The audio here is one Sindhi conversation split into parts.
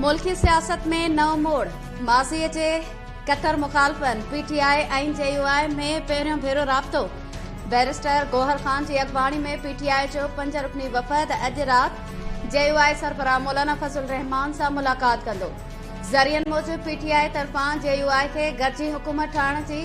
ملڪي سياست ۾ نئون موڙ، ماضي جي ڪٽر مخالفن P T I ۽ J U I ۾ پهريون ڀيرو رابطو، بئريسٽر گوهر خان جي اڳواڻي ۾ پي ٽي آء جو پنج رڪني وفد اڄ رات جي يو آء سربراهه مولانا فضل الرحمان سان ملاقات ڪندو. ذريعن موجب پي ٽي آء طرفان جي يو آء کي گڏجي حڪومت ٺاهڻ جي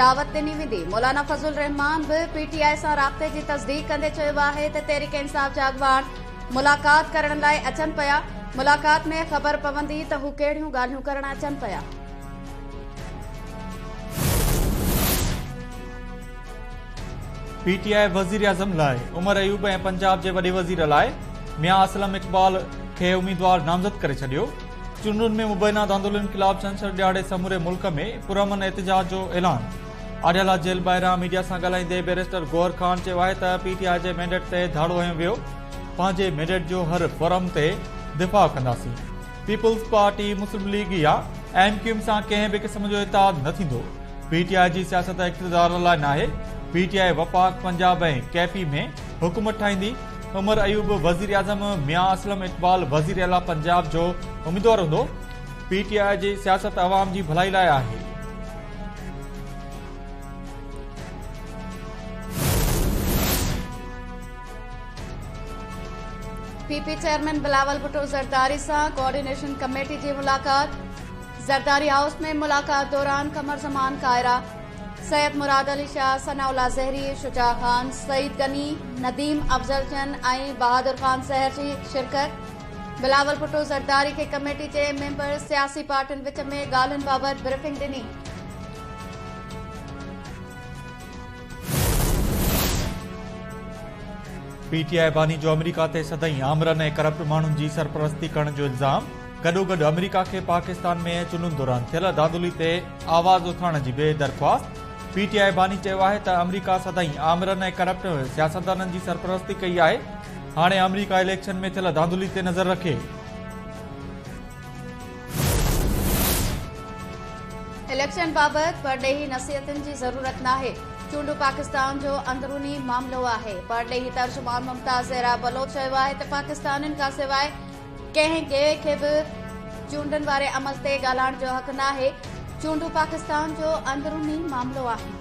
دعوت ڏني ويندي. مولانا فضل الرحمان به پي ٽي آء سان رابطي جي تصديق ڪندي چيو آهي ته تحريڪ انصاف جا اڳواڻ ملاقات ڪرڻ لاء اچن پيا، ملاقات ۾ خبر پوندي ته هو ڪهڙيون ڳالهيون ڪرڻ اچن پيا. پي ٽي آء وزيراعظم لاء عمر ايوب ۽ پنجاب جي وڏي وزير لاء ميان اسلم اقبال کي اميدوار نامزد ڪري ڇڏيو. چونڊن ۾ مبينا ڌانڌلين خلاف ڇنڇر ڏهاڙي سموري ملڪ ۾ پرامن احتجاج جو اعلان. اڊيالا جيل ٻاهران ميڊيا سان ڳالهائيندي بئريسٽر گوهر خان چيو آهي ته پي ٽي آء جي مينڊيٽ تي ڌاڙو هنيو ويو، پنهنجي مينڊيٽ جو هر فورم تي دفاع ڪنداسين، پيپلز پارٽي، مسلم ليگ يا ايم ڪيو ايم سان ڪنهن به قسم جو اتحاد نه ٿيندو، پي ٽي آء جي سياست اقتدار لاء ناهي، پي ٽي آء وفاق، پنجاب ۽ ڪي پي ۾ حڪومت ٺاهيندي، عمر ايوب وزيراعظم، ميان اسلم اقبال وزيراعليٰ پنجاب جو اميدوار هوندو، پي ٽي آء جي سياست عوام جي ڀلائي لاء آهي. P P chairman Bilawal Bhutto Zardari سان ڪوآرڊينيشن ڪميٽي جي ملاقات، زرداري هائوس ۾ ملاقات دوران قمر زمان ڪائره، سيد مراد علي شاهه، ثناء الله زهري، شجاع خان، سعيد غني، نديم افضل چن ۽ بهادر خان سحر جي شرڪت، بلاول ڀٽو زرداري کي ڪميٽي جي ميمبرز سياسي پارٽين وچ ۾ ڳالهين بابت بريفنگ ڏني. پي ٽي آء باني جو آمريڪا تي سدائين آمرن ۽ ڪرپٽ ماڻهن جي سرپرستي ڪرڻ جو الزام، گڏوگڏ آمريڪا کي پاڪستان ۾ چونڊن دوران ٿيل ڌانڌلي تي آواز اٿارڻ جي به درخواست، پي ٽي آء باني چيو آهي ته آمريڪا سدائين آمرن ۽ ڪرپٽ سياستدانن جي سرپرستي ڪئي آهي، هاڻي آمريڪا اليڪشن ۾ ٿيل ڌانڌلي تي نظر رکي. اليڪشن بابت پرڏيهي نصيحتن جي ضرورت ناهي، چونڊون پاڪستان جو اندروني معاملو آهي، پرڏيهي ترجمان ممتاز زهرا بلوچ چيو آهي ته پاڪستانين کانسواء ڪنهن ٻئي کي به چونڊن واري عمل تي ڳالهائڻ جو حق ناهي، چونڊون پاڪستان جو اندروني معاملو آهن.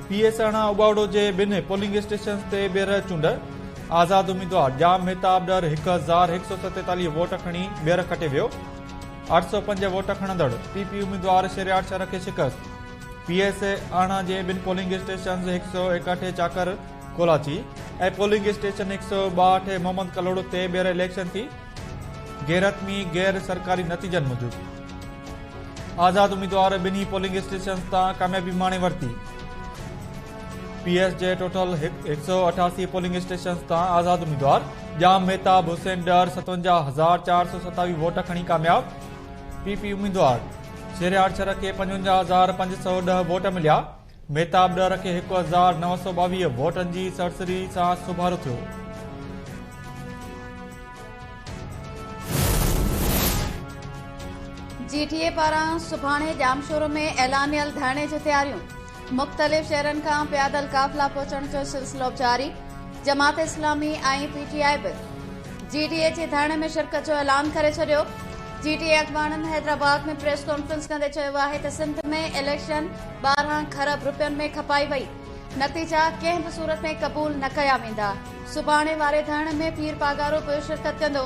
پي ايس ارڙهن اٻاوڙو جي ٻن پولنگ اسٽيشنز تي ٻيهر چونڊ، آزاد اميدوار ڄام مهتاب ڏهر 1147 ووٽ کڻي ٻيهر کٽي ويو، 805 ووٽ کڻندڙ پي پي اميدوار شهريار شر کي شڪست، پي ايس ارڙهن جي ٻن پولنگ اسٽيشنز 161 چاڪر ڪولاچي ۽ پولنگ اسٽيشن 162 محمد ڪلهوڙو تي ٻيهر اليڪشن ٿي، غيرحتمي غير سرڪاري نتيجن موجب آزاد اميدوار ٻنهي پولنگ اسٽيشنز تان ڪاميابي ماڻي ورتي. پي ايس جي ٽوٽل 188 پولنگ اسٽيشنز تان آزاد اميدوار ڄام مهتاب حسين ڏهر 57427 ووٽ کڻي ڪامياب، پي پي اميدوار شهريار شر کي 55510 ووٽ مليا، مهتاب ڏهر کي 1922 ووٽن جي سرسري سان سوڀارو ٿيو. جي ڊي اي پاران سڀاڻي ڄامشورو ۾ اعلانيل ڌرڻي جون تياريون، مختلف شهرن کان پيادل قافلا پهچڻ جو سلسلو جاري، جماعت اسلامي ۽ پي ٽي آء به جي ڊي اي جي ڌرڻي ۾ شرڪت جو اعلان ڪري ڇڏيو، جي ڊي اي اڳواڻن حيدرآباد ۾ پريس ڪانفرنس ڪندي چيو آهي ته سنڌ ۾ اليڪشن 12 کرب رپين ۾ کپائي وئي، نتيجا ڪنهن به صورت ۾ قبول نه ڪيا ويندا، سڀاڻي واري ڌرڻي ۾ پير پاڳارو به شرڪت ڪندو،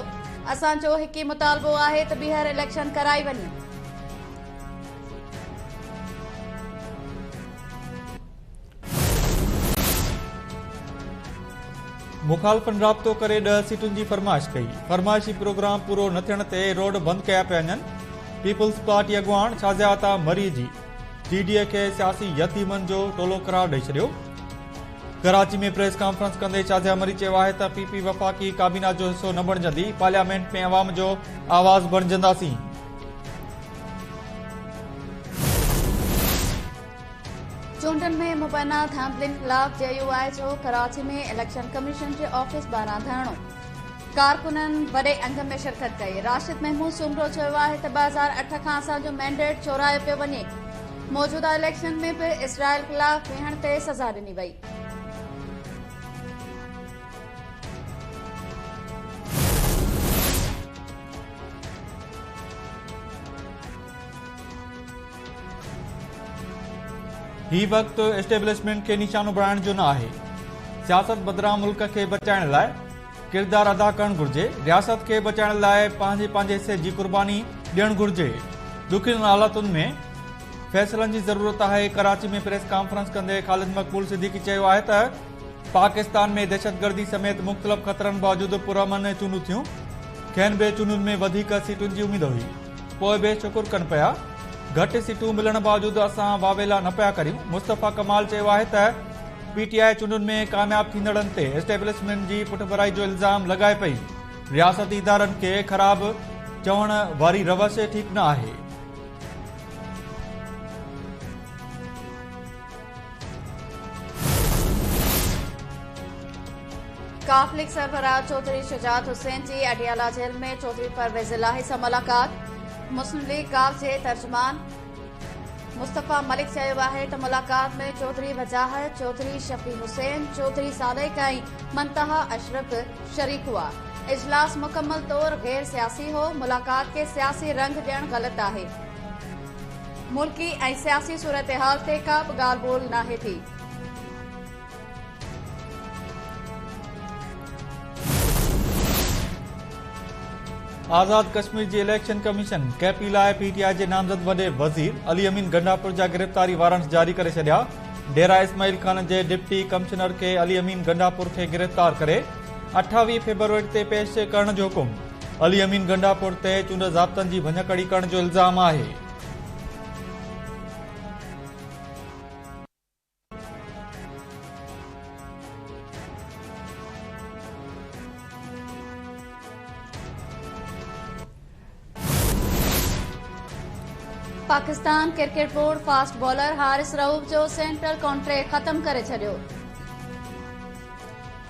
اسان جو هڪ ئي مطالبو آهي ته ٻيهر اليڪشن ڪرائي وڃي. مخالفن رابطو ڪري 10 سيٽن جي فرمائش ڪئي، فرمائشي پروگرام پورو نه ٿيڻ تي روڊ بند ڪيا پيا وڃن، پيپلز پارٽي اڳواڻ شازيه عطا مري جي جي ڊي اي کي سياسي يتيمن جو ٽولو قرار ڏئي ڇڏيو. ڪراچي ۾ پريس ڪانفرنس ڪندي شازيه مري چيو آهي ته پي پي وفاقي ڪابينا جو حصو نه بڻجندي، پارليامينٽ ۾ عوام جو آواز بڻجنداسين. چونڊن ۾ مبينا ڌانڌلين خلاف جي يو آء جو ڪراچي ۾ اليڪشن ڪميشن جي آفيس ٻاهران ڌرڻو، ڪارڪنن وڏي انگ ۾ شرڪت ڪئي. راشد محمود سومرو چيو آهي ته 2008 کان اسان جو مينڊيٽ چورايو پيو وڃي، موجوده اليڪشن ۾ به اسرائيل خلاف بيهڻ تي سزا ڏني وئي. هي وقت اسٽيبلشمينٽ کي نشانو بڻائڻ جو نه آهي، سياست بدران ملڪ کي بچائڻ لاء ڪردار ادا ڪرڻ گهرجي، رياست کي بچائڻ لاء پنهنجي پنهنجي حصي جي قرباني ڏيڻ گهرجي، ڏکين حالتن ۾ فيصلن جي ضرورت آهي، ڪراچي ۾ پريس ڪانفرنس ڪندي خالد مقبول صديقي چيو آهي ته پاڪستان ۾ دهشتگردي سميت مختلف خطرن باوجود پرامن چونڊون ٿيون، کين به چونڊن ۾ وڌيڪ سيٽن جي اميد هئي، پوء به شڪر ڪن پيا، گهٽ سيٽون ملڻ باوجود اسان واويلا نه پيا ڪريون، مصطفيٰ ڪمال چيو آهي ته پي ٽي آء چونڊن ۾ ڪامياب ٿيندڙن تي اسٽيبلشمينٽ جي پٺڀرائي جو الزام لڳائي پئي، رياستي ادارن کي خراب چوڻ واري روش ٺيڪ نه آهي. قاف ليگ سربراهه چوڌري شجاعت حسين جي اڊيالا جيل ۾ چوڌري پرويز الاهي سان ملاقات، مسلم ليگ قاف جي ترجمان مصطفيٰ ملڪ چيو آهي ته ملاقات ۾ چوڌري وجاهت، چوڌري شفيع حسين، چوڌري صادق ۽ منتها اشرف شريڪ هئا. اجلاس مڪمل طور غير سياسي هو، ملاقات کي سياسي رنگ ڏيڻ غلط آهي. ملڪي ۽ سياسي صورتحال تي ڪا به ڳالهه ٻولهه ناهي ٿي. آزاد ڪشمير جي اليڪشن ڪميشن ڪي پي لاء پي ٽي آء جي نامزد وڏي وزير علي امين گنڊاپور جا گرفتاري وارنٽس جاري ڪري ڇڏيا. ڊيرا اسماعيل خان جي ڊپٽي ڪمشنر کي علي امين گنڊاپور کي گرفتار ڪري 28 فيبروري تي پيش ڪرڻ جو حڪم. علي امين گنڊاپور تي چونڊ ضابطن جي ڀڃڪڙي ڪرڻ جو الزام آهي. Pakistan cricket board fast bowler Haris Rauf جو سينٽرل ڪانٽريڪٽ ختم ڪري ڇڏيو.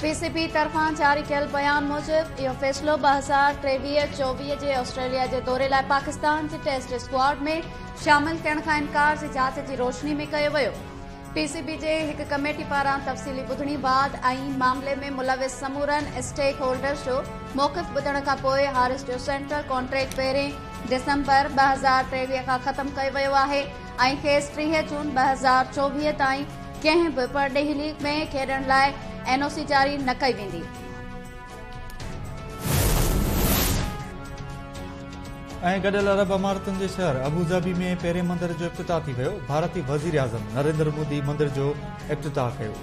پي سي بي طرفان جاري ڪيل بيان موجب اهو فيصلو 2023 24 جي آسٽريليا جي دوري لاء پاڪستان جي ٽيسٽ اسڪواڊ ۾ شامل ٿيڻ کان انڪار جي جاچ جي روشني ۾ ڪيو ويو. پي سي بي جي هڪ ڪميٽي پاران تفصيلي ٻڌڻي بعد ۽ معاملي ۾ ملوث سمورن اسٽيڪ هولڊرز جو موقف ٻڌڻ کانپوء حارث جو سينٽرل ڪانٽريڪٽ پهرين ڊسمبر 2023 کان ختم ڪيو ويو آهي ۽ کيس 30 جون 2024 تائين ڪنهن به پرڏيهي ليگ ۾ کيڏڻ لاء اين او سي جاري نه ڪئي ويندي. ۽ گڏيل عرب امارتن جي شهر ابوظهبي ۾ پهرين مندر جو افتتاح ٿي ويو، ڀارتي وزيراعظم نريندر مودي مندر جو افتتاح ڪيو.